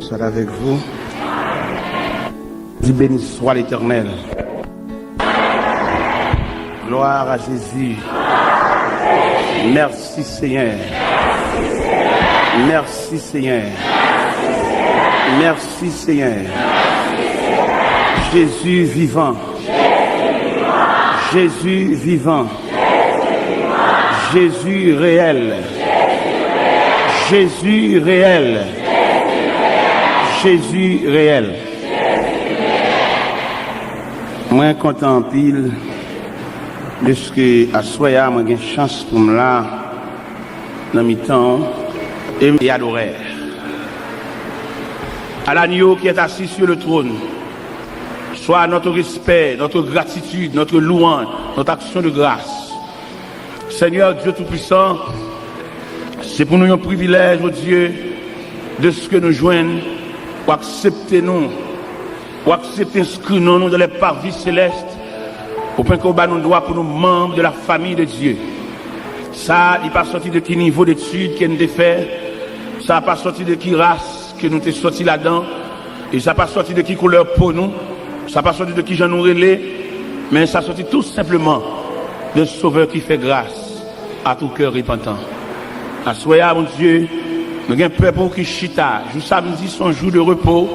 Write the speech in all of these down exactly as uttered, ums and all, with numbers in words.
Soit avec vous. Dis, béni soit l'Éternel. Gloire à Jésus. Merci Seigneur. Merci Seigneur. Merci Seigneur. Jésus vivant. Jésus vivant. Jésus réel. Jésus réel. Jésus réel. Mwen kontan anpil dèske aswè a mwen gen chans pou m la nan mitan w e m adorè. À l'agneau qui est assis sur le trône, soit notre respect, notre gratitude, notre louange, notre action de grâce. Seigneur Dieu Tout-Puissant, se pou nou yon privilèj, o Dye, de ce que nou jwenn, ou aksepte nou, ou aksepte enskri non nou dans les parvis célestes, au point que ou ba nou dwa pou nou manm de la famille de Dieu. Sa, li pa sòti de ki nivo detid ke n te fè, sa pa sòti de ki ras ke nou te sòti ladan, e sa pa sòti de ki koulè po nou, sa pa sòti de ki jan nou rele, men sa sòti tou senpleman de Sovè ki fè gras à tout cœur repentant. Aswè a, Bondye, nou gen pèp ou ki chita. Jou samdi se yon jou de repo.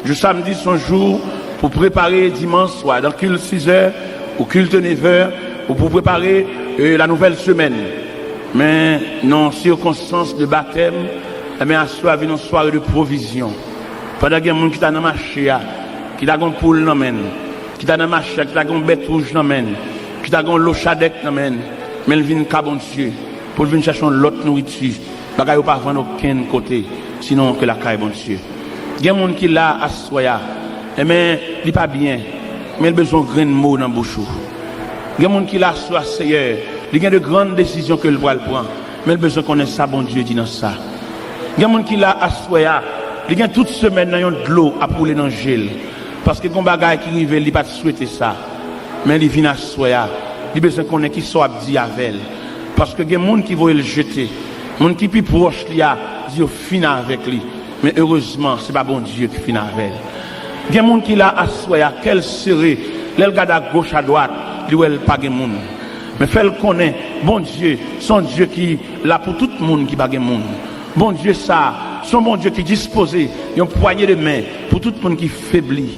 Jou samdi se yon jou pou prepare dimanch, swa dans culte six heures ou culte neuf heures, ou pou prepare euh, la nouvelle semaine. Men nan sirkonstans de batèm, enben aswè a vin yon sware de pwovizyon. Pandan gen moun ki ta nan mache a, ki ta gen yon poul nan men l, ki ta nan mache a, ki ta gen yon bèt wouj nan men l, ki ta gen yon lo chadèk nan men l, men l vin ka Bondye pou l vin chache yon lòt nouriti. Bagay yo pa vann okenn kote, sinon ke lakay Bondye. Gen moun ki la aswè a, enben, li pa byen, men l bezwen yon grenn mo nan bouch ou. Gen moun ki la aswè a, Seyè, li gen de grann desizyon ke l pral pran, men l bezwen konnen sa Bondye di nan sa. Gen moun ki la aswè a, li gen tout semèn nan yon dlo ap woule nan je l, paske gen yon bagay ki rive l, li pa t swete sa, men li vin aswè a, li bezwen konnen kisa w ap di avè l, paske gen moun ki voye l jete, moun ki pi pwòch li a di yo fin avèk li, men erezman se pa Bondye ki fin avè l. Gen moun ki la aswè a, kè l sere, lè l gade agoch adwat, li wè l pa gen moun. Men fè l konnen Bondye se yon Dye ki la pou tout moun ki pa gen moun. Bondye sa a se yon Bondye ki dispoze yon pwanye de men pou tout moun ki febli.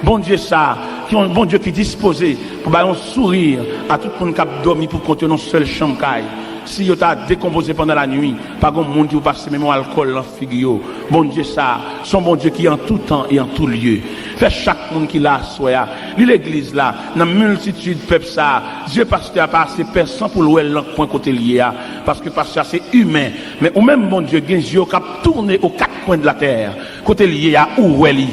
Bondye sa a se yon Bondye ki dispoze pou bay yon souri a tout moun k ap dòmi pou kont yo nan yon sèl chanm kay. Si yo ta dekonpoze pandan lanwi, pa gen moun ki pou pase menm yon alkòl nan figi yo. Bondye sa a se yon Bondye ki an tou tan e an tou lye. Fè chak moun ki la aswè a, li legliz la, nan miltitid pèp sa a, zye pastè a pa ase pèsan pou l wè l nan kwen kote l ye a, paske pastè a se imen. Men ou menm, Bondye, gen zye w k ap tounen o kat kwen de latè, kote l ye a, ou wè li.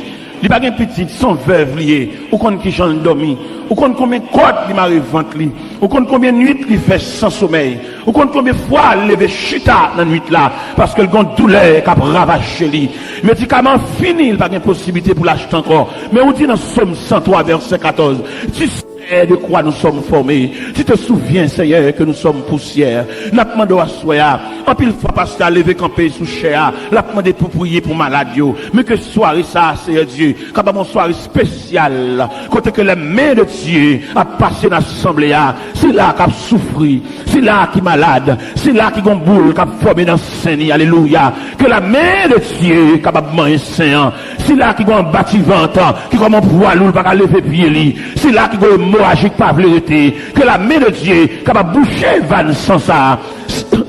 Li pa gen pitit, se yon vèv li ye. Ou konn kijan l dòmi. Ou konn konbyen kòd li mare vant li. Ou konn konbyen nwit li fè san somèy. Ou konn konbyen fwa l leve chita nan nwit la, paske l gen yon doulè k ap ravaje li. Medikaman an fini, li pa gen posiblite pou l achte ankò. Men ou di nan Sòm san twa, vèsè katòz, tu sais de quoi nous sommes formés. Tu te souviens, Seigneur, que nous sommes poussière. N ap mande w aswè a, anpil fwa pastè a leve kanpe sou chè a, l ap mande pou priye pou malad yo. Men ke sware sa a, Seyè Dye, kapab yon sware espesyal, kote ke les mains de Dieu ap pase nan asanble a, sila k ap soufri, sila ki malad, sila ki gon boul k ap fòme nan sen li, alelouya, ke la men de Dye kapab manyen sen an, sila ki gon anbativant, ki kòm yon pwa lou, l pa ka leve pye li, sila ki gon emoraji k pa vle rete, ke la men de Dye kapab bouche vàn san sa a.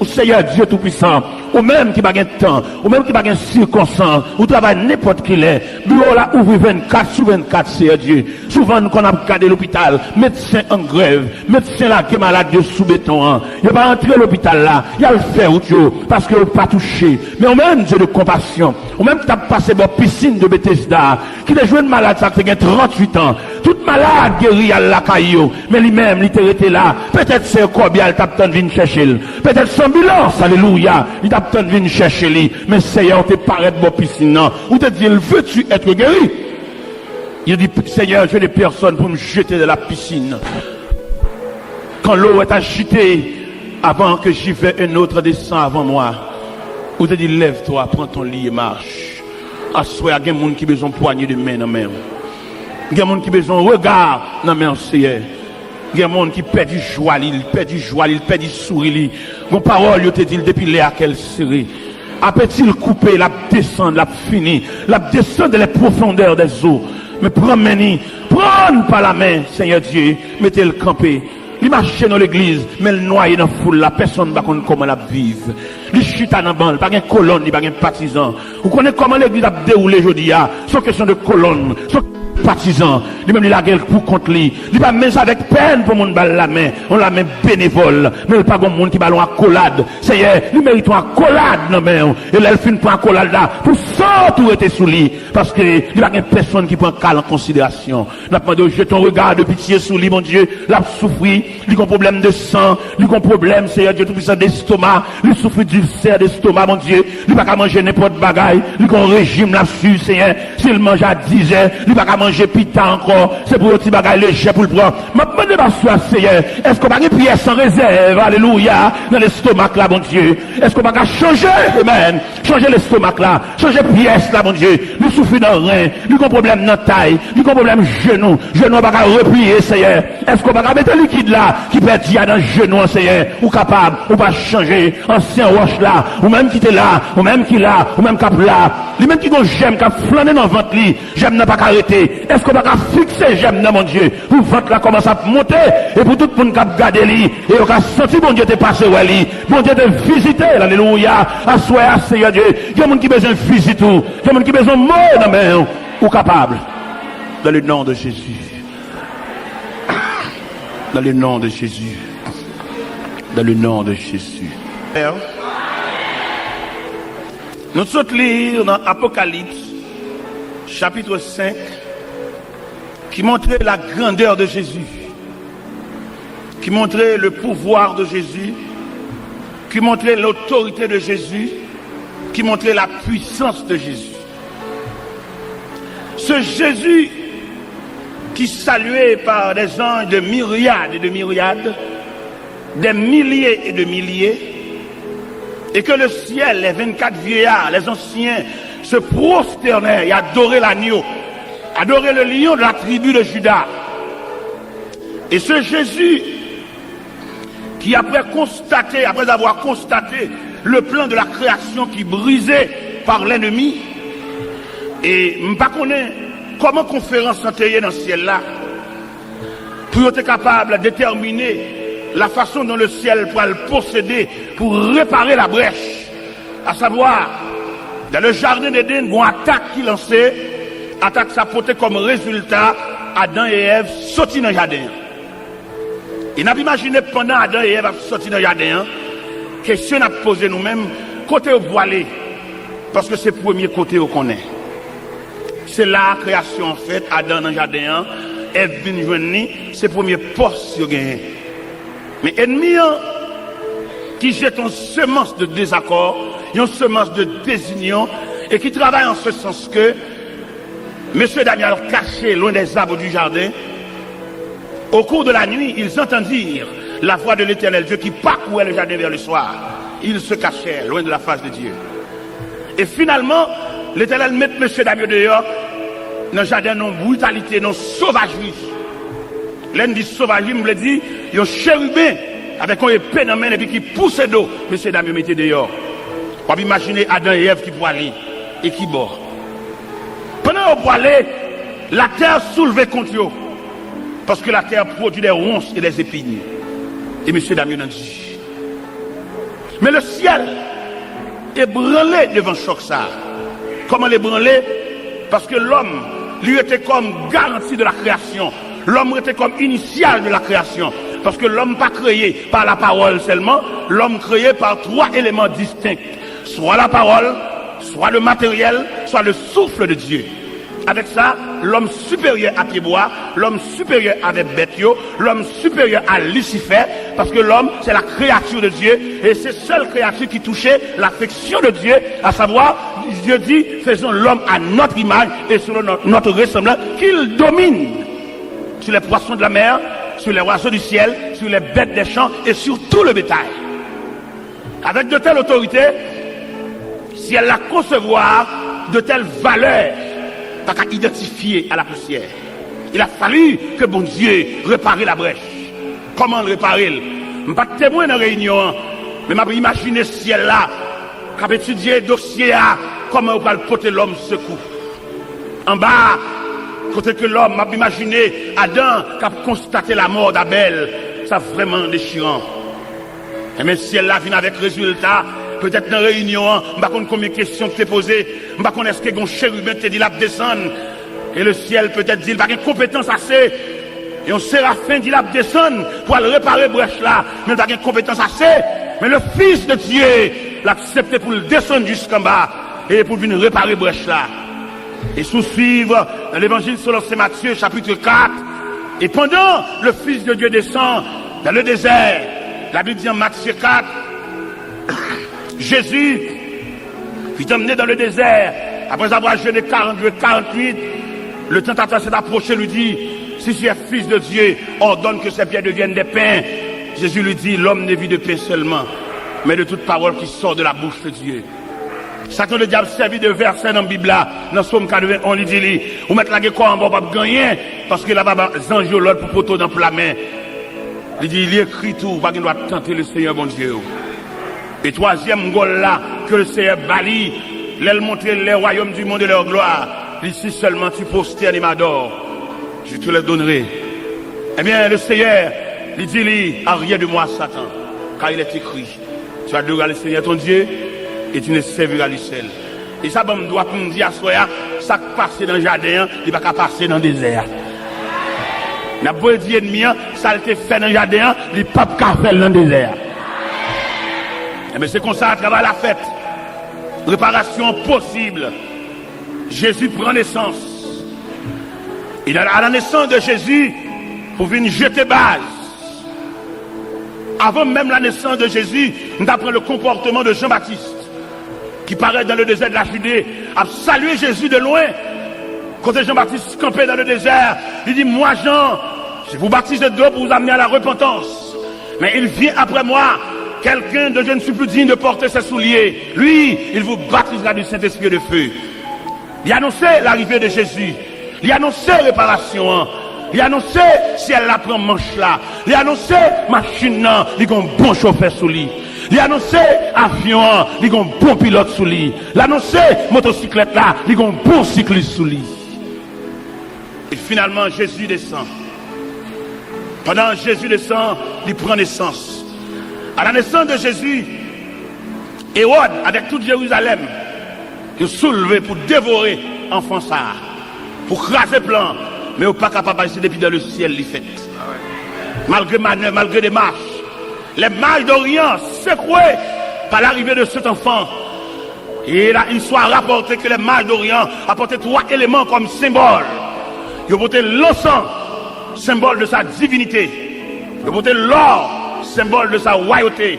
Seyè Dye Toupwisan, ou menm ki pa gen tan, ou menm ki pa gen sikonstans, ou travay nenpòt ki lè. Biwo w la ouvri vennkat sou vennkat, Seyè Dye. Souvan nou konn ap gade lopital, medsen an grèv, medsen lage malad yo sou beton an. Yo pa antre lopital la, y al fè wout yo, paske yo pa touche. Men ou menm, Dye de konpasyon, ou menm ki t ap pase bò pisin de Betesda, ki te jwenn malad sa k te gen tranntuit an. Tout malad geri al lakay yo, men li menm, li te rete la. Petèt se kòbya l t ap tann vin chèche l. Petèt se anbilans, alelouya, li t ap tann vin chèche li. Men Seyè, ou te parèt bò pisin nan. Ou te di l, veux-tu être guéri? Il dit, Seigneur, je n'ai personne pour me jeter dans la piscine. Quand l'eau est agitée, avant que j'y veuille, un autre descend avant moi. Ou te di, lève-toi, prends ton lit et marche. Aswè a, gen moun ki bezwen pwanye de men nan men w. Gen moun ki bezwen rega nan men w, Seyè. Gen moun ki pèdi jwa li, li pèdi jwa li, li pèdi souri li. Gon pawòl yo te di l depi lè a kè l sere. Apeti l koupe, l ap desann, l ap fini. L ap desann de lè pwofondè dè zo. Men pran men ni, pran n pa la men, Seyè Dye, mete l kanpe. Li mache nan legliz, men l nwaye nan foul la, pèsonn pa konn kòman l ap viv. Li chita nan ban, li pa gen kolòn, li pa gen patizan. Ou konnen kòman legliz ap dewoule jodi a? Se yon kesyon de kolòn, se yon patizan. Li menm li lage l pou kont li. Li pa menm avèk pèn pou moun ba l lamen, yon lamen benevòl. Men l pa gon moun ki ba l yon akolad. Seyè, li merite yon akolad nan men w. E lè l fin pran akolad la, pou san tou rete sou li. Paske li pa gen pèsonn ki pran ka l an konsiderasyon. N ap mande w jete yon rega de pitye sou li, Bondye. L ap soufri. Li gon pwoblèm de san. Li gon pwoblèm, Seyè Dye Toupisan, destoma. Li soufri dilsè destoma, Bondye. Li pa ka manje nenpòt bagay. Li gon rejim l ap swiv, Seyè. Si l manje a dizè, li pa ka manje pita ankò. Se pou yon ti bagay lejè pou l pran. M ap mande pastè a, Seyè, èske w pa gen pyès an rezèv, alelouya, nan lestomak la, Bondye? Èske w pa ka chanje, amen, chanje lestomak la, chanje pyès la, Bondye? Li soufri nan ren, li gon pwoblèm nan tay, li gon pwoblèm jenou, jenou an pa ka repliye, Seyè. Èske w pa ka mete likid la ki pèdi a nan jenou an, Seyè? Ou kapab, ou pa chanje, ansyen wòch la, ou menm ki te la, ou menm ki la, ou menm k ap la. Li menm ki gon jèm k ap flannen nan vant li, jèm nan pa ka rete. Èske w pa ka fikse jèm nan, Bondye, pou vant la kòmanse ap monte, e pou tout moun k ap gade li, e yo ka santi Bondye te pase wè li, Bondye te vizite l, alelouya. Aswè a, Seyè Dye, gen moun ki bezwen vizit ou, gen moun ki bezwen mo nan men w, ou kapab. Dans le nom de Jésus. Dans le nom de Jésus. Dans le nom de Jésus. Nou sot li nan Apokalips, chapitre cinq, qui montre la grandeur de Jésus, qui montre le pouvoir de Jésus, qui montre l'autorité de Jésus, qui montre la puissance de Jésus. Ce Jésus qui est salué par des anges de myriades et de myriades, des milliers et de milliers, et que le ciel, les vingt-quatre vieillards, les anciens, se prosternaient et adoraient l'agneau, adoraient le lion de la tribu de Juda. Et ce Jésus qui, après constater, après avoir constaté le plan de la création qui brisé par l'ennemi, e m pa konnen kòman konferans lan te ye nan syèl la, pou yo te kapab detèmine la fason dont le ciel pral posede pou repare la brèch. A savwa, dans le jardin d'Éden, gon atak ki lanse, atak sa pote kòm rezilta Adan e Èv soti nan jaden an. E n ap imajine pandan Adan e Èv ap soti nan jaden an, kesyon n ap poze nou menm, kote yo pwale? Paske se premye kote yo konnen. Se la a kreyasyon an fèt, Adan nan jaden an, Èv vin jwenn li, se premye pòs yo genyen. Men ènmi an ki jete yon semans de dezakò, yon semans de dezinyon, e ki travay an se sans ke mesye dam yo al kache loin des arbres du jardin. Au cours de la nuit, ils entendirent la voix de l'Éternel Dieu qui parcourait le jardin vers le soir. Ils se cachèrent loin de la face de Dieu. E finalman, Letènèl met mesye dam yo deyò nan jaden an, nan britalite, nan sovajri. Lè n di sovajri, m vle di yon cheriben avèk yon epe nan men l epi ki pouse do mesye dam yo mete deyò. W ap imajine Adan e Èv ki pwale e ki bò. Pandan yo pwale, latè soulve kont yo, paske latè pwodui des ronces et des épines. E mesye dam yo nan di. Men le syèl ebranle devan chòk sa a. Kòman l ebranle? Paske lòm, li rete kòm garanti de la kreyasyon. Lòm rete kòm inisyal de la kreyasyon. Paske lòm pa kreye pa la pawòl sèlman, lòm kreye pa twa eleman distenk. Swa la pawòl, swa le materyèl, swa le souffle de Dieu. Avèk sa, lòm siperyè a pyebwa, lòm siperyè avèk bèt yo, lòm siperyè a Lisifè, paske lòm se la kreyati de Dye, e se sèl kreyati ki touche lafeksyon de Dye, a savwa, Dye di, faisons l'homme à notre image et selon no-, notre ressemblance, qu'il domine sur les poissons de la mer, sur les oiseaux du ciel, sur les bêtes des champs et sur tout le bétail. Avec de telles autorités, syèl la konsevwa de telles valeurs pa ka idantifye a la pousyè. Il a fallu que Bondye repare la brèch. Kòman l repare l? M pa t temwen nan reyinyon an, men m ap imajine syèl la k ap etidye dosye a, kòman yo pral pote lòm sekou. Anba a, kote ke lòm, m ap imajine Adan k ap konstate lamò d Abèl, sa vrèman dechiran. Enben, syèl la vin avèk rezilta. Petèt nan reyinyon an, m pa konn konbyen kesyon ki te poze, m pa konn èske gen yon cheriben ki te di l ap desann. E le syèl petèt di l pa gen konpetans ase. E yon serafen di l ap desann pou al repare brèch la, men l pa gen konpetans ase. Men le Fils de Dieu, l aksepte pou l desann jiskanba e pou l vin repare brèch la. E si w swiv Levanjil selon Sen Matye, chapit kat, e pandan le Fils de Dieu descend dans le désert, la Bible dit en Matthieu quatre, Jésus fut emmené dans le désert, après avoir jeûné quarante jours et quarante nuits, le tentateur s'est approché, lui dit, si tu es fils de Dieu, ordonne que ces pierres deviennent des pains. Jésus lui dit, l'homme ne vit de pain seulement, mais de toute parole qui sort de la bouche de Dieu. Satan Ledyab sèvi de vèsè nan Bib la, nan Sòm katrevenn, li di li, ou mèt lage kò anba, ou p ap gen anyen, paske la papa zanj yo lòd pou pote w nan pla men. Li di, il est écrit tou, ou pa gen dwa tante le Senyè Bondye w. E twazyèm gòl la, ke le Senyè ba li, lè l montre le royaume du monde et leur gloire, li di, si seulement tu prosternes et m'adores, je te le donnerai. Ebyen, le Senyè, li di li, arye de mwa, Satan, car il est écrit, tu adoreras le Seigneur ton Dieu et tu ne serviras lui seul. E sa ban m dwa pou m di aswè a, sa k pase nan jaden an, li pa ka pase nan dezè a. N ap voye di ènmi an, sa l te fè nan jaden an, li p ap ka fè l nan dezè a. Enben, se konsa travay la fèt. Reparasyon posib. Jezi pran nesans. E nan, à la naissance de Jésus, pou vin jete baz. Avant même la naissance de Jésus, nou ta pran le comportement de Jean-Baptiste, qui paraît dans le désert de la Judée, ap salye Jezi de lwen. Kote Jean-Baptiste kanpe dans le désert, li di, moi Jean, je vous baptise de l'eau pour vous amener à la repentance. Mais il vient après moi quelqu'un dont je ne suis plus digne de porter ses souliers. Lui, il vous baptisera du Saint-Esprit et de feu. Li anonse larive de Jezi. Li anonse reparasyon an. Li anonse syèl la pran manch la. Li anonse machin nan, li gon bon chofè sou li. Li anonse avyon an, li gon bon pilòt sou li. Li anonse motosiklèt la, li gon bon siklis sou li. E finalman, Jezi desann. Pandan Jezi desann, li pran nesans. À la naissance de Jésus, Ewòd avèk tout Jerizalèm, yo soulve pou devore anfan sa a, pou kraze plan, men yo pa kapab, paske se depi dans le ciel li fèt. Malgre manèv, malgre demach, les mages d'Orient, secoués par l'arrivée de cet enfant, et la, il soit rapporté que les mages d'Orient apportaient trois éléments comme symbole. Yo pote lansan, senbòl de sa divinité. Yo pote lò, senbòl de sa royauté.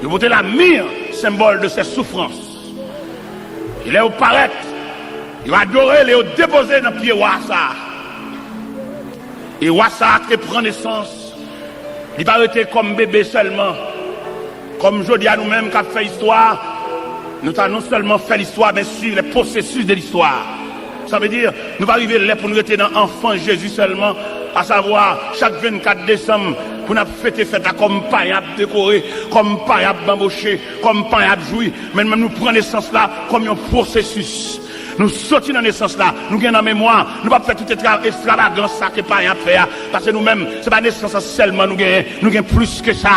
Yo pote la myrrhe, symbole de ses souffrances. E lè yo parèt, yo adore l e yo depoze nan pye wa sa a. E wa sa a te pran nesans. Li pa rete kòm bebe sèlman. Kòm jodi a nou menm k ap fè istwa, nou ta non sèlman fè listwa, men suiv les processus de l'histoire. Sa vle di, nou pa rive lè pou nou rete nan anfans Jezi sèlman, asavwa chak vennkat desanm pou n ap fete fèt la kòm payen ap dekore, kòm payen ap banboche, kòm payen ap jwi, men nou menm nou pran nesans la kòm yon pwosesis. Nou soti nan nesans la, nou gen nan memwa, nou p ap fè tout estra-, estravagans sa ke payen ap fè a, paske nou menm, se pa nesans la sèlman nou genyen, nou gen plis ke sa.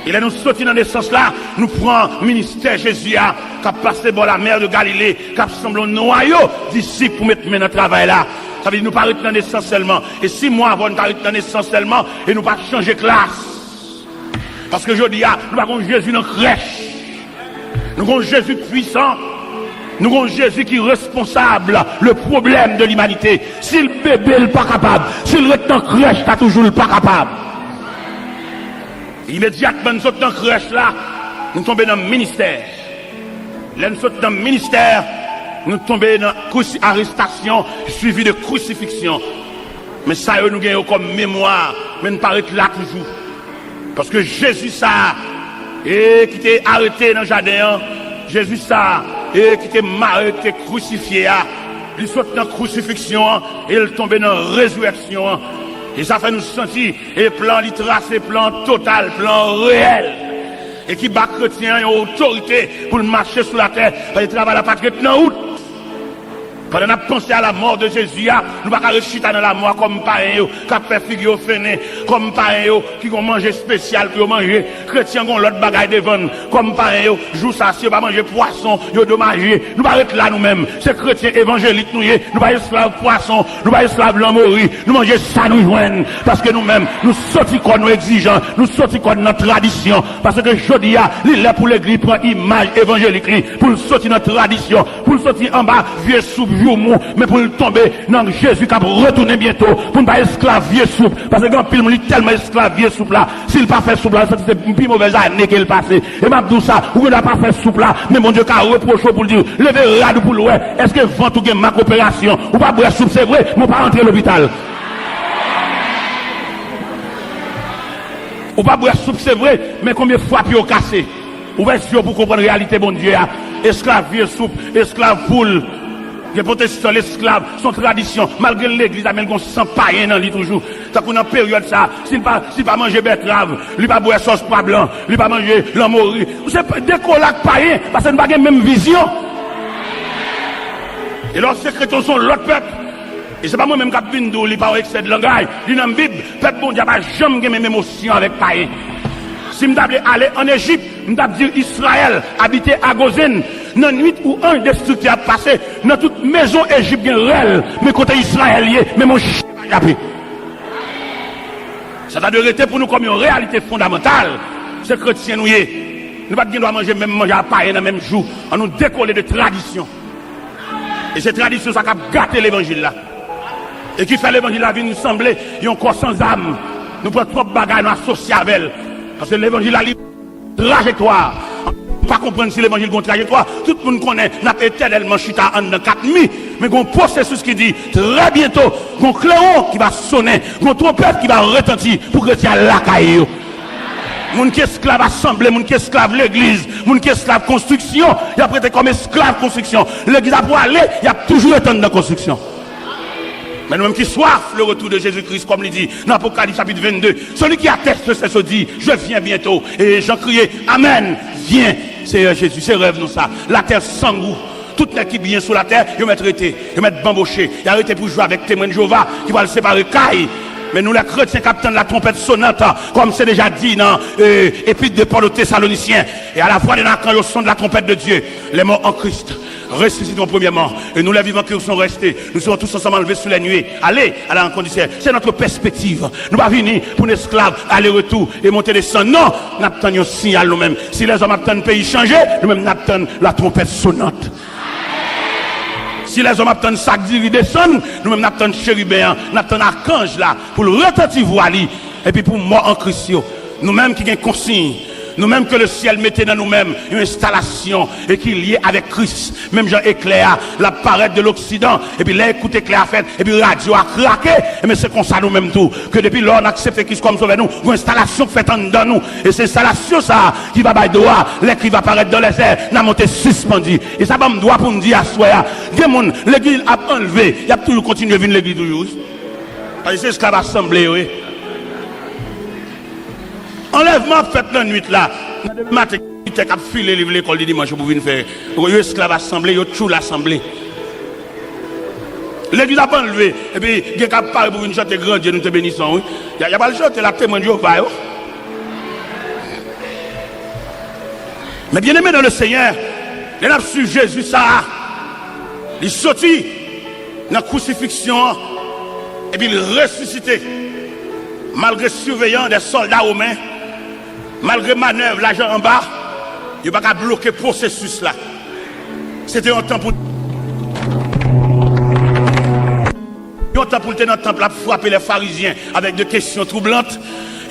E lè nou soti nan nesans la, nou pran ministè Jezi a, k ap pase bò lamè de Galile, k ap sanble yon nwayo disip pou met men nan travay la. Sa vle di nou pa ret nan nesans sèlman. E si mwa avan nou ta ret nan nesans sèlman, e nou pa chanje klas. Paske jodi a, nou pa gon Jezi nan krèch. Nou gon Jezi pwisan. Nou gon Jezi ki responsab le problème de l'humanité. Si l bebe, l pa kapab. Si l ret nan krèch, ta toujou l pa kapab. Imedyatman n sot nan krèch la, nou tonbe nan ministè. Lè n sot nan ministè, nou tonbe nan krisi-, arestasyon, swivi de krisifiksyon. Men sa yo nou gen yo kòm memwa, men n pa ret la toujou. Paske Jezi sa a, e ki te arete nan jaden an, Jezi sa a, e ki te mare, ki te krisifye a, li sot nan krisifiksyon an e l tonbe nan rezirèksyon an. E sa fè nou santi e plan li trase, plan total, plan reyèl. E ki ba kretyen an yon otorite pou l mache sou latè, paske travay la pa t ret nan wout. Pandan n ap panse a la mò de Jezi a, nou pa ka ret chita nan lamò a kòm payen yo k ap fè figi yo fennen, kòm payen yo ki gon manje espesyal pou yo manje. Kretyen gon lòt bagay devan n kòm payen yo. Jou sa, si yo pa manje pwason, yo domaje. Nou pa ret la nou menm. Se kretyen evanjelik nou ye. Nou pa esklav pwason, nou pa esklav lanmori. Nou manje sa nou jwenn. Paske nou menm, nou soti kò nou egzijan, nou soti kò n nan tradisyon. Paske jodi a, li lè pou legliz pran imaj evanjelik li, pou l soti nan tradisyon, pou l soti anba vye soup joumou, men pou l tonbe nan Jezi k ap retounen byento, pou n pa esklav vye soup. Paske gen anpil moun, li tèlman esklav vye soup la, si l pa fè soup la, l santi se pi movèz ane ke l pase. E m ap di w sa, ou gendwa pa fè soup la, men Bondye ka repwoche w pou l di w, leve rad ou pou l wè, èske vant ou gen mak operasyon? Ou pa bwè soup, se vre, men w pa rantre lopital. Ou pa bwè soup, se vre, men konbyen fwa pye w kase? Ouvè zye w pou w konprann reyalite Bondye a. Esklav vye soup, esklav poul. Gen pwotestan, l esklav, s on tradisyon. Malgre l legliz la, men l gon san payen nan li toujou. Tankou nan peryòd sa, si l pa, si l pa manje bètrav, li pa bwè sòs pwa blan, li pa manje lanmori. Se pa, dekola ak payen, paske nou pa gen menm vizyon. E lè w se kretyen, w s on lòt pèp. E se pa mwen menm k ap vin di w li pa yon eksè de langaj, li nan Bib. Pèp Bondye a pa janm gen menm emosyon avèk payen. Si m ta vle ale ann Ejip, m t ap di Izrayèl abite a Gozen. Nan nwit ou anj destriktè ap pase, nan tout mezon Ejip gen rèl, men kote Izrayèl ye, menm yon chen pa jape. Sa ta dwe rete pou nou kòm yon reyalite fondamantal. Se kretyen nou ye. Nou pa t gen dwa manje menm manje a payen nan menm jou. An nou dekole de tradisyon. E se tradisyon sa k ap gate levanjil la. E ki fè levanjil la vin sanble yon kò san zam. Nou pran twòp bagay, nou asosye avè l. Paske levanjil la, li trajektwa. Nou pa konprann si levanjil gon trajektwa. Tout moun konnen n ap etènèlman chita anndan kat mi. Men gon pwosesis ki di, trè byento, gon klewon ki va sonnen, gon twonpèt ki va retanti pou kretyen al lakay yo. Moun ki esklav asanble, moun ki esklav legliz, moun ki esklav konstriksyon, y ap rete kòm esklav konstriksyon. Legliz la pwale, y ap toujou ret anndan konstriksyon. Men nou menm ki swaf le retour de Jésus-Christ, kòm li di nan Apokalips chapit vennde, celui qui a tête, se saisit, je viens bientôt. E Jan kriye, amèn, vyen, Seyè Jezi. Se rèv nou sa. Latè san gou. Tout nèg ki byen sou latè, yo mèt rete, yo mèt banboche, y a rete pou jwe avèk Temwen Jewova ki pral separe kay. Men nou, lè kretyen k ap tann la twompèt sonant, kòm se deja di nan, euh, épître de Paul aux Thessaloniciens, et à la voix d'un archange au son de la trompette de Dieu, les morts en Christ ressusciteront premièrement, et nous, les vivants qui serons restés, nous serons tous ensemble enlevés sous les nuées. Aller à la rencontre du Seigneur. C'est notre perspective. Nou pa vini pou n esklav, ale retou e monte desann. Non, n ap tann yon siyal nou menm. Si lèzòm ap tann peyi chanje, nou menm n ap tann la twompèt sonant. Si lèzòm ap tann sak diri desann, nou menm n ap tann cheriben an, n ap tann akanj la pou l retanti vwa li, epi pou mò an Kris yo. Nou menm ki gen konsiy, nou menm ke lesyèl mete nan nou menm yon enstalasyon e ki lye avèk Kris, menm jan eklè a, l ap parèt de loksidan, epi lè kout eklè a fèt, epi radyo a krake, ebyen se konsa nou menm tou, ke depi lò n aksepte Kris kòm Sovè nou, yon enstalasyon k fèt anndan nou, e se enstalasyon sa a ki va bay dwa, lè Kris va parèt dans les airs, n a monte sispandi. E sa ban m dwa pou m di aswè a, gen moun, legliz ap anlve, y ap toujou kontinye vin legliz toujou, wi. Paske se esklav asanble yo ye. Anlèvman ap fèt nan nwit la. Nan demen maten, gen militè k ap file liv lekòl de dimanch yo pou vin fè. Yo esklav asanble, yo tchoul asanble. Legliz ap anlve, epi gen k ap pare pou vin chante Gran Dye, nou te beni san w, wi. Y a, y a pral chante la, Temwen Jewova yo. Men byeneme nan le Senyè, lè n ap swiv Jezi sa a, li soti nan krisifiksyon an, epi l resisite. Malgre siveyan, de sòlda women, malgre manèv lajan anba, yo pa ka bloke pwosesis la. Se te yon tan pou, yon tan pou l te nan tanp la ap frape lè farizyen avèk de kesyon twoublant,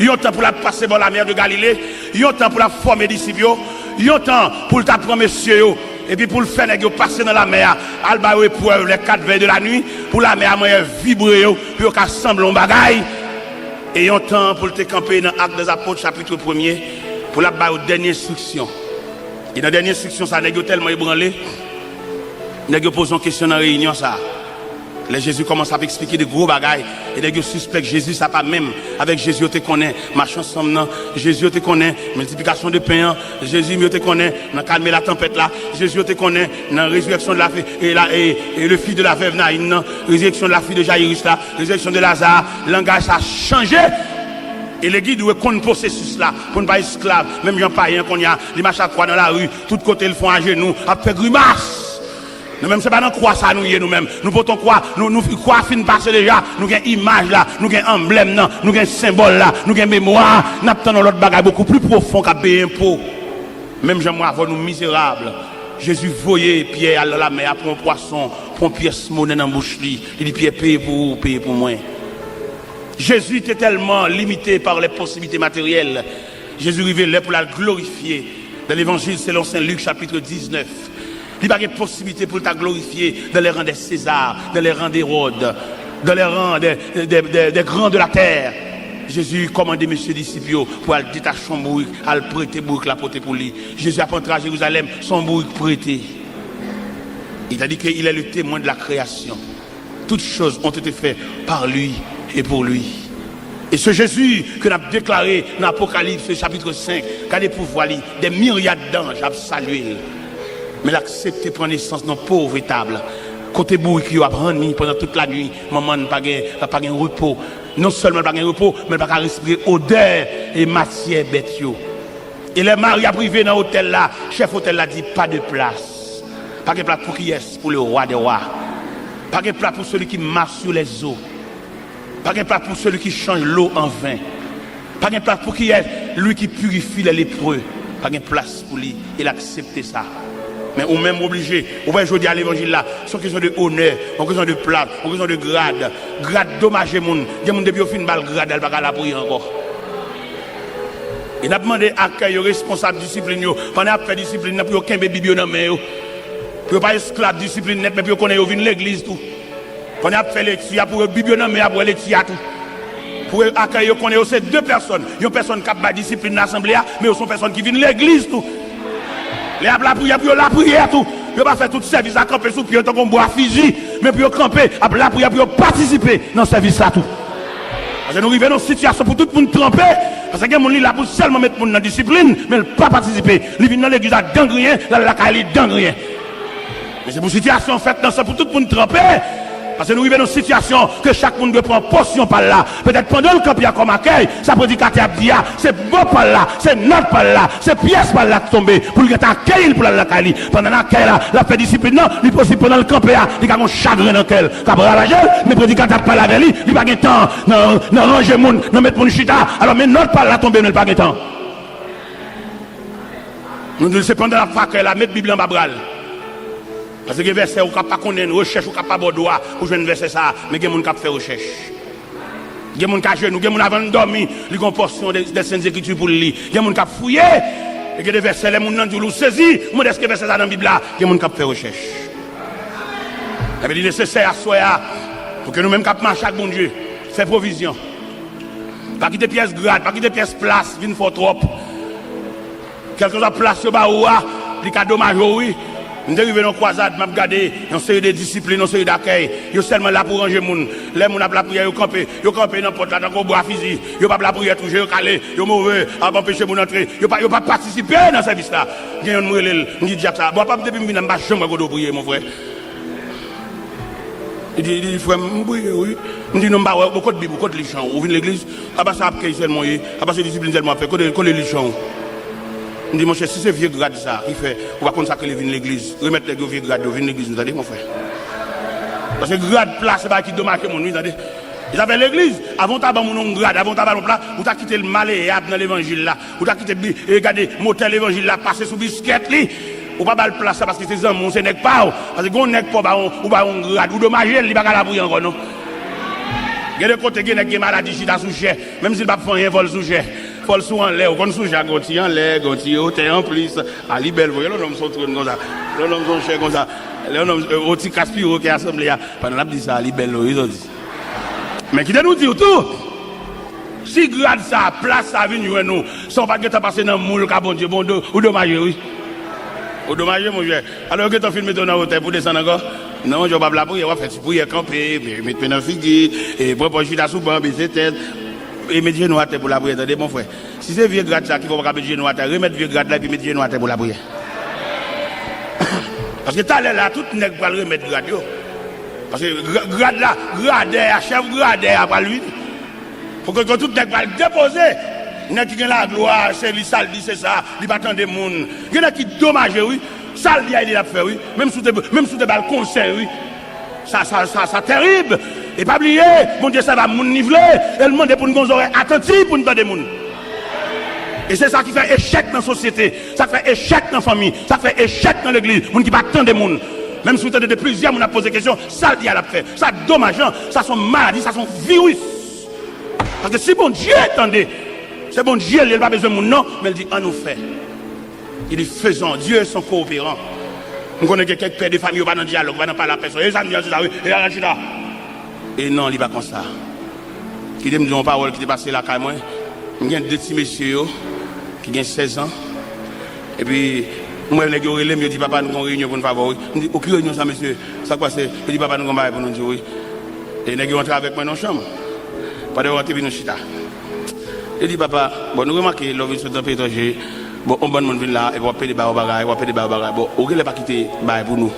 yon tan pou l ap pase bò lamè de Galile, yon tan pou l ap fòme disip yo, yon tan pou l ta pran mesye yo, epi pou l fè nèg yo pase nan lamè a, al ba yo eprèv les quatre veilles de la nuit, pou lamè a manyè vibre yo, pou yo ka sanble yon bagay. E yon tan pou l te kanpe nan Actes des Apôtres, chapit premye, pou l ap ba yo dènye enstriksyon. E nan dènye enstriksyon sa, nèg yo tèlman ebranle, Nèg yo poze yon kesyon nan reyinyon sa a. Lè Jezi kòmanse ap eksplike de gwo bagay, e nèg yo sispèk Jezi sa pa menm avèk Jezi yo te konnen mache ansanm nan, Jezi yo te konnen miltiplikasyon de pen an, Jezi yo te konnen nan kalme latanpèt la, Jezi yo te konnen nan résurrection de la fi, e la, e, e le fils de la veuve Naïn nan, résurrection de la fille de Jairus la, résurrection de Lazare, langaj sa chanje. E legliz dwe konn pwosesis la, pou n pa esklav, menm jan payen an kounye a, li mache ak kwa nan lari, tout kote l fon ajenou, ap fè grimas. Nou menm, se pa nan kwa sa nou ye, nou menm. Nou pote yon kwa, nou, nou, kwa fin pase deja, nou gen imaj la, nou gen anblèm nan, nou gen senbòl la, nou gen memwa a, n ap tann yon lòt bagay bokou pli pwofon k ap benyen po. Menm jan mwen avè w, nou mizerab. Jezi voye Pyè al nan lamè a pou yon pwason, pou yon pyès monè nan bouch li. Li di Pyè, peye pou ou, peye pou mwen. Jezi te tèlman limite pa lè posiblite materyèl, Jezi rive lè pou l al glorifye. Nan Levanjil selon Sen Lik, chapit diznèf, li pa gen posiblite pou l ta glorifye dans les rangs de César, dans les rangs d'Hérode, dans les rangs des, des, des, des grands de la terre. Jezi kòmande mesye disip yo pou al detache yon bourik, al prete bourik la pote pou li. Jezi ap antre a Jerizalèm, se yon bourik prete. Il a dit qu'il est le témoin de la création. Toutes choses ont été faites par lui et pour lui. E se Jezi ke n ap deklare nan Apokalips chapit senk, gade pouvwa li, des myriades d'anges ap salye l. Men l aksepte pran nesans nan pov etab, kote bourik yo ap ranni pandan tout lanwit, manman n pa gen, pa gen repo. Non sèlman l pa gen repo, men l pa ka respire odè e matyè bèt yo. E lè Mari ap rive nan otèl la, chèf otèl la di, pas de place. Pa gen plas pou kiyès? Pour le roi des rois. Pa gen plas pou celui qui marche sur les eaux. Pa gen plas pou celui qui change l'eau en vin. Pa gen plas pou kiyès? Lui qui purifie les lépreux. Pa gen plas pou li. E l aksepte sa. Men ou menm, ou oblije. Ou wè jodi a levanjil la, se yon kesyon de onè, yon kesyon de plas, yon kesyon de grad. Grad domaje moun. Gen moun depi yo fin ba l grad la, l pa ka lapriyè ankò. E n ap mande akèy yo, responsab disiplin yo, pandan y ap fè disiplin nan, pou yo kenbe Bib yo nan men yo. Pou yo pa esklav disiplin nèt, men pou yo konnen yo vin legliz tou. Pandan y ap fè lekti a, pou yo Bib yo nan men y ap wè lekti a tou. Pou akèy yo konnen yo se de pèsòn. Yon pèsòn k ap bay disiplin nan asanble a, men yo se yon pèsòn ki vin legliz tou. Lè y ap lapriyè, pou yo lapriyè tou. Yo pa fè tout sèvis la kanpe sou pye yo tankou yon bwa fizi, men pou yo kanpe, ap lapriyè, pou yo patisipe nan sèvis la tou. Paske nou rive nan yon sitiyasyon pou tout moun tranpe. Paske gen moun li la pou sèlman met moun nan disiplin, men l pa patisipe. Li vin nan legliz la gangriyen, l al lakay li gangriyen. Men se pou sitiyasyon an fèt nan sa pou tout moun tranpe. Paske nou rive nan yon sitiyasyon ke chak moun dwe pran pòsyon pa l la. Petèt pandan l kanpe a kòm akèy, sa predikatè ap di a, se mo pa l la, se nòt pa l la, se pyès pa l la k tonbe pou l gentan akeyi l pou l al lakay li. Pandan l akèy la, l ap fè disiplin nan, li posib pandan l kanpe a, li ka gen yon chagren nan kè l k ap ravaje l, men predikatè ap pale avè li, li pa gen tan nan, nan ranje moun, nan met moun chita. Alò, men nòt pa l la tonbe, men l pa gen tan. Nou di l se pandan l ap fè akèy la, met Bib la anba bra l. Paske gen vèsè ou ka pa konnen, rechèch ou ka pa ba w dwa pou jwenn vèsè sa a, men gen moun k ap fè rechèch. Gen moun k ajenou, gen moun avan l dòmi, li gen yon pòsyon de, de Sent Ekriti pou l li. Gen moun k ap fouye, e gen de vèsè, lè moun nan di w, ou sezi, ou mande èske vèsè sa nan Bib la, gen moun k ap fè rechèch. Ebyen, li nesesè aswè a, pou ke nou menm k ap mache ak Bondye, fè pwovizyon. Pa kite pyès grad, pa kite pyès plas vin fè w twòp. Kèlkeswa plas yo ba ou a, li ka domaje w, wi. M te rive nan yon kwazad, m ap gade yon seri de disiplin, yon seri dakèy. Yo sèlman la pou ranje moun. Lè moun ap lapriyè, yo kanpe. Yo kanpe nan pòt la tankou bwa fizi. Yo p ap lapriyè tou, je yo kale. Yo move, ap anpeche moun antre. Yo pa, yo pa patisipe nan sèvis la. Gen youn m rele l, m di dyab sa, bò, pa depi m vin la, m pa janm wè kote w priye, mon frè. Li di, li di, frè m, m priye, wi. M di, non, m pa wè, bon, kot Bib ou, kot li chan ou? Ou vin legliz? Apa sa ap kèy sèlman w ye? Apa se disiplin sèlman w ap fè? Kote, kote li chan ou? M di, monchè, si se vye grad sa ki fè ou pa konn sa k rele vin legliz, remèt nèg yo vye grad yo, vin legliz nou, tande, mon frè. Paske grad plas se bagay ki domaje moun, wi, tande. E zafè legliz, avan w ta ban moun yon grad, avan w ta ba l yon plas, ou ta kite l maleyab nan levanjil la. Ou ta kite bi-, e gade motè levanjil la pase sou biskèt li. Ou pa ba l plas la paske se zanmi w, se nèg pa w. Paske gen yon nèg pa w ba yon, ou ba yon grad, ou domaje l, li pa ka lapriyè ankò non. Gen de kote, gen nèg gen maladi chita sou chè. Menm si l p ap fè anyen, fò l sou chè. Fò l sou anlè. Ou konn sou chè a, gen yon ti anlè, gen yon ti otè anplis. A, li bèl vre. Lè yon nonm se yon twòn konsa. Lè yon nonm se yon chè konsa. Lè yon nonm, e, yon ti kaspiro ki asanble a. Pandan l ap di sa, li bèl vre, wi, sa w di. Men kite nou di w tou, si grad sa, plas sa vin jwenn ou, san w pa t gentan pase nan moul ka Bondye, bon, ou domaje, wi. Ou domaje, monchè. Alò, yo gentan fin mete w nan wotè pou desann ankò. Non, monchè, w p ap lapriyè, w ap fè ti priyè kanpe, met men nan figi, e pran pòz chita sou ban, beze tèt, e met jenou atè pou lapriyè, tande, mon frè. Si se vye grad sa ki fè w pa ka met jenou atè, remèt vye grad la epi met jenou atè pou lapriyè. Paske talè la, tout nèg pral remèt grad yo. Paske gra-, grad la, gradè a, chèf gradè a pral vini. Pou ke tout nèg pral depoze. Nèg ki gen laglwa, se li sa l di, se sa, li pa tande moun. Gen nèg ki domaje, wi. Sa l di a, li l ap fè, wi. Menm si w te, menm si w te ba l konsèy, wi. Sa, sa, sa, sa terib. E pa bliye, Bondye sèvi a moun li vle, e l mande pou n gen zòrèy atanti pou n tande moun. E se sa ki fè echèk nan sosyete, sa k fè echèk nan fanmi, sa k fè echèk nan legliz, moun ki pa tande moun. Menm si w tande de plizyè moun ap poze kesyon, sa l di a l ap fè. Sa domajan, sa se yon maladi, sa se yon viris. Paske si Bondye tande, se Bondye li, li pa bezwen moun non, men l di, "An nou fè." Li di, "Faisons, Dieu est un coopérant." M konnen gen kèk pè de fanmi, yo pa nan dyalòg, yo pa nan pale a pèsòn. E sa m di a, se sa, wi. E ala chita. E non, li pa konsa. Kite m di yon pawòl ki te pase lakay mwen. M gen de ti mesye yo, ki gen sèz an. Epi, m wè nèg yo rele m, yo di, "Papa, nou gen yon reyinyon pou n fè avè w, wi." M di, "O, ki reyinyon sa, mesye? Sa k pase?" Yo di, "Papa, nou gen yon bagay pou nou di w, wi." E nèg yo antre avèk mwen nan chanm. Pandan yo antre, epi nou chita. Yo di, "Papa, bon, nou remake, lè w vin sot nan peyi etranje, bon, yon bann moun vin la, epi w ap pede ba yo bagay, w ap pede ba yo bagay. Bon, ou genlè pa kite bagay pou nou."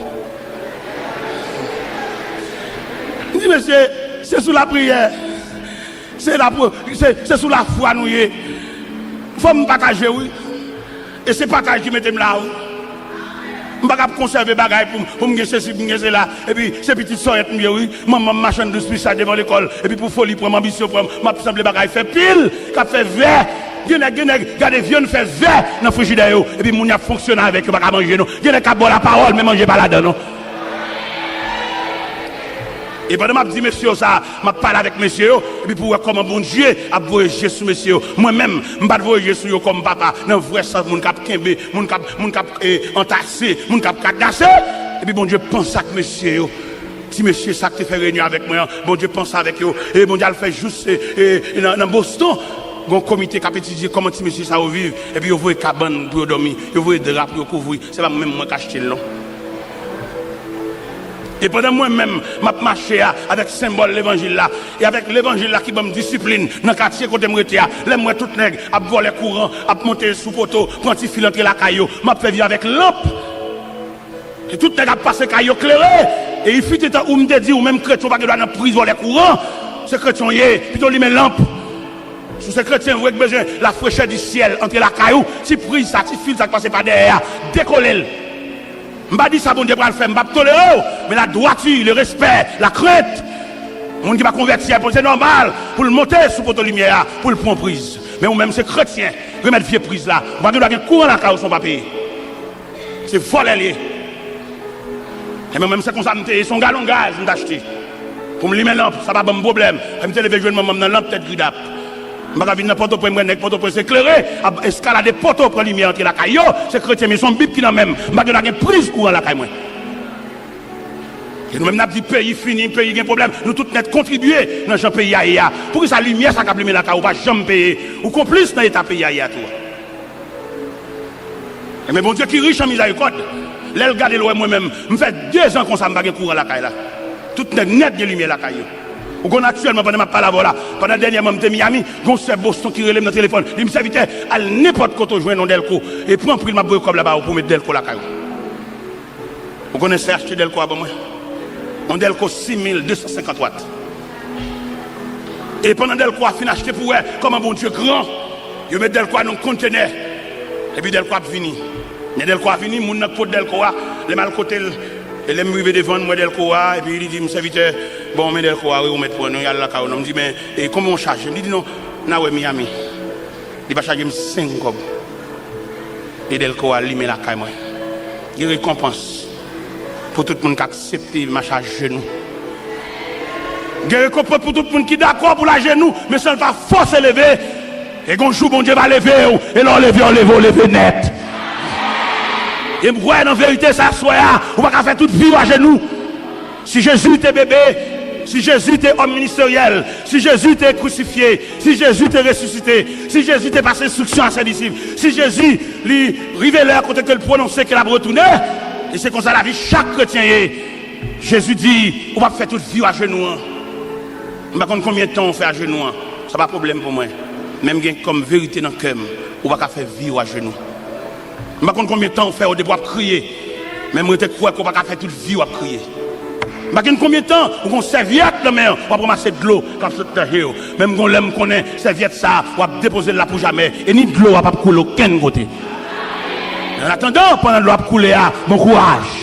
M di, "Mesye, se sou lapriyè. Se la pou, se, se sou lafwa nou ye." Fò m pataje, wi. E se pataj ki mete m la, wi. M pa kab konsève bagay pou, pou m gen sesi, pou m gen sela. Epi, se pitit sòyèt m ye, wi. Manman m machann dous pisay devan lekòl. Epi, pou foli pran m, anbisyon pran m, m ap sanble bagay fè pil, k ap fè vè. Gen nèg, gen nèg, gade vyann fè vè nan frijidè yo. Epi, moun y ap fonksyone avèk yo pa ka manje, non. Gen nèg k ap ba w lapawòl, men manje pa ladan, non. E pandan m ap di mesye yo sa, m ap pale avèk mesye yo, epi pou wè kòman Bondye ap voye je sou mesye yo. Mwen menm, m pa t voye je sou yo kòm papa, nan vrè sans moun k ap kenbe, moun k ap, moun k ap, eh, antase, moun k ap kadase. Epi Bondye panse ak mesye yo. Ti mesye sa k te fè reyinyon avèk mwen an, Bondye panse avèk yo. E Bondye al fè jous, eh, eh, nan, nan Boston. Gon komite k ap etidye kòman ti mesye sa yo viv. Epi yo voye kabann pou yo dòmi, yo voye dra pou yo kouvri. Se pa mwen menm mwen k achte l non. E pandan mwen menm, m ap mache a, avèk senbòl levanjil la, e avèk levanjil la ki ban m disiplin nan katye kote m rete a, lè m wè tout nèg ap vòlè kouran, ap monte sou poto, pran ti fil antre lakay yo, m ap fè vi avèk lanp. E tout nèg ap pase kay yo klere. E il fut un temps où m te di, ou menm kretyen, ou pa gen dwa nan priz vòlè kouran. Se kretyen w ye, pito limen lanp. Si w se kretyen vre k bezwen la fraîcheur du ciel antre lakay ou, ti priz sa, ti fil sa k pase pa dèyè a, dekole l. M pa di sa Bondye pral fè, m p ap tolere w, men la dwati, le respè, la krent. Moun ki pa konvèti a, se nòmal pou l monte sou poto limyè a, pou l pran priz. Men ou menm se kretyen, remèt vye priz la. Ou pa gen dwa gen kouran lakay ou san w pa peye. Se vòlè l ye. E mwen menm, se konsa m te ye, se yon galon gaz m t achte. Pou m limen lanp, sa pa ban m pwoblèm. Lè m te leve jwenn manman m nan lanp tèt gridap. M pa ka vin nan Pòtoprens, m wè nèg Pòtoprens eklere, ap eskalade poto, pran limyè, antre lakay yo. Se kretyen m ye, se yon bib ki nan men m. M pa gen dwa gen priz kouran lakay mwen. E nou menm n ap di peyi fini, peyi gen pwoblèm. Nou tout nèt kontribye nan jan peyi a ye a. Poukisa limyè sa k ap limen lakay ou pa janm peye? Ou konplis nan eta peyi a ye a tou. Ebyen, Bondye ki rich an mizèrikòd, lè l gade l wè mwen menm, m fè dezan konsa m pa gen kouran lakay la. Tout nèg nèt gen limyè lakay yo. Ou konn aktyèlman, pandan m ap pale avè w la, pandan dènyèman m te Miami, gen yon sè Boston ki rele m nan telefòn, li di m, "Sèvitè, al nenpòt kote w jwenn yon dèlko, e pran pri l, m ap voye kòb la ba ou pou w met dèlko lakay ou." Ou konnen sè achte dèlko a ban mwen? Yon dèlko sis mil de san senkant wat. E pandan dèlko a fin achte, pou wè kòman Bondye gran, yo met dèlko a nan yon kontenè. Epi dèlko a ap vini. Lè dèlko a vini, moun nan k pot dèlko a, lè m al kote l, e lè m rive devan l, m wè dèlko a, epi li di m, "Sèvitè, bon, men dèlko a, wi, ou mèt pran, nou y al lakay ou non." M di, "Men, e konbyen w chaje m?" Li di, "Non, n a wè Miami." Li pa chaje m senk kòb. E dèlko a limen lakay mwen. Gen rekonpans pou tout moun k aksepte mache ajenou. Gen rekonpans pou tout moun ki dakò pou l ajenou, men san l pa fòse leve. E gon jou Bondye va leve w, e lè w leve, w leve, w leve nèt. E m kwè nan verite sa aswè a, ou pa ka fè tout vi w ajenou. Si Jezi te bebe, Si Jezi te òm ministeryèl, si Jezi te krisifye, si Jezi te resisite, si Jezi te pase enstriksyon a se disip, si Jezi li rive lè kote ke l pwononse ke l ap retounen, e se konsa lavi chak kretyen ye. Jezi di, ou p ap fè tout vi w ajenou an. M pa konn konbyen tan w fè ajenou an. Sa pa pwoblèm pou mwen. Men m gen kòm verite nan kè m, ou pa ka fè vi w ajenou. M pa konn konbyen tan w fè w depi w ap kriye. Men m rete kwè ke w pa ka fè tout vi w ap kriye. M pa konn konbyen tan ou gon sèvyèt nan men w, w ap ranmase dlo k ap sot nan je w. Men m gon lè m konnen sèvyèt sa a, w ap depoze l la pou jamè. E ni dlo a p ap koule okenn kote. An atandan, pandan dlo ap koule a, bon kouraj.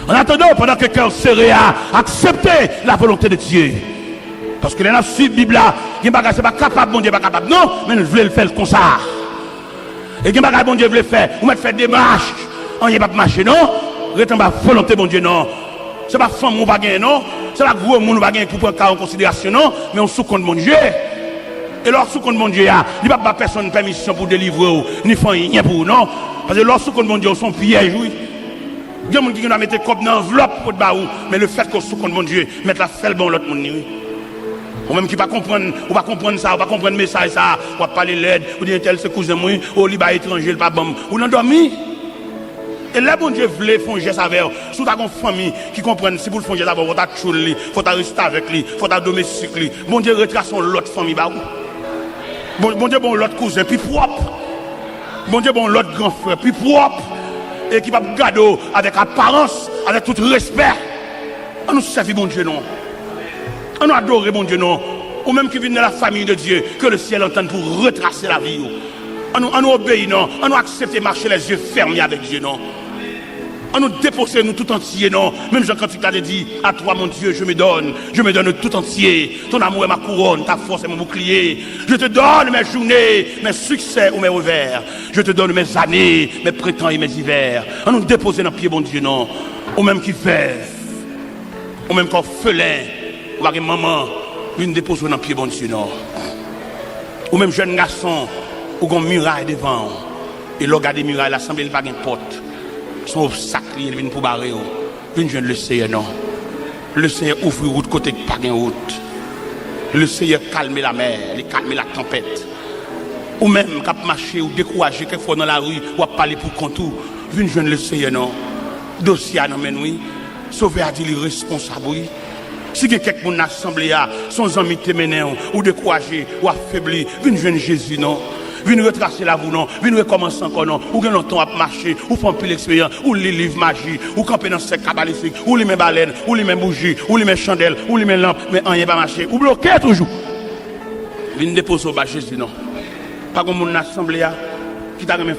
An atandan, pandan ke kè w sere a, aksepte la volonte de Dye. Paske lè n ap swiv Bib la, gen bagay se pa kapab Bondye pa kapab non, men l vle l fè l konsa. E gen bagay Bondye vle fè, ou mèt fè demach, anyen p ap mache non. Ret anba volonte Bondye non. Se pa fanm ou pa genyen non. Se pa gwo moun ou pa genyen pou pran ka w an konsiderasyon non, men w sou kont Bondye. E lè w sou kont Bondye a, li p ap ba pèsonn pèmisyon pou delivre w, ni fè anyen pou ou non. Paske lè w sou kont Bondye, w se yon pyèj wi. Gen moun ki gendwa mete kòb nan anvlòp pou pot ba ou, men lefètke w sou kont Bondye, mèt la fè l ban yon lòt moun li wi. Ou menm ki pa konprann, ou pa konprann sa, ou pa konprann mesaj sa, w ap pale lèd, ou di entèl se kouzen m wi, o li bay etranje, l pa ban m. Ou nan dòmi. E lè Bondye vle fè yon jès avè w, si w ta gon fanmi ki konprann si pou l fè yon jès avè w, fò w ta tchoul li, fò w ta restavèk li, fò w ta domestik li, Bondye retrase yon lòt fanmi ba ou. Bon, Bondye ba w yon lòt kouzen pi pwòp. Bondye ba w yon lòt gran frè pi pwòp e ki p ap gade w avèk aparans, avèk tout respè. An nou sèvi Bondye non. An nou adore Bondye non. Ou menm ki vin nan la famille de Dieu, que le ciel entende pou retrase lavi w. An nou, an nou obeyi non. An nou aksepte mache les yeux fermés avec Dieu non. An nou depoze nou tout antye non. Menm jan kantik la te di, à toi mon Dieu je me donne, je me donne tout entier. Ton amour est ma couronne, ta force est mon bouclier. Je te donne mes journées, mes succès ou mes revers. Je te donne mes années, mes printemps et mes hivers. An nou depoze nan pye Bondye non. Ou menm ki vèv, ou menm ki òfelen, ou pa gen manman, vin depoze w nan pye Bondye non. Ou menm jèn gason, ou gon miray devan w. E lè w gade miray la, sanble li pa gen pòt. Se yon obstak li ye, li vin pou bare w. Vin jwenn Leseyè non. Leseyè ouvri wout kote k pa gen wout. Leseyè kalme lamè, li kalme latanpèt. Ou menm k ap mache, ou dekouraje, kèk fwa w nan lari, w ap pale pou kont ou. Vin jwenn Leseyè non. Dosye a nan men n wi. Sovè a di li responsab wi. Si gen kèk moun nan asanble a, se yon zanmi te mennen w, ou dekouraje, w afebli, vin jwenn Jezi non. Vin retrase lavi w non, vin rekòmanse ankò non. Ou gen lontan w ap mache, ou fè anpil eksperyans, ou li liv maji, ou kanpe nan sèk kabalistik, ou limen balèn, ou limen bouji, ou limen chandèl, ou limen lanp, men anyen pa mache. Ou bloke toujou. Vin depoze w ba Jezi non. Pa gen moun nan asanble a ki ta renmen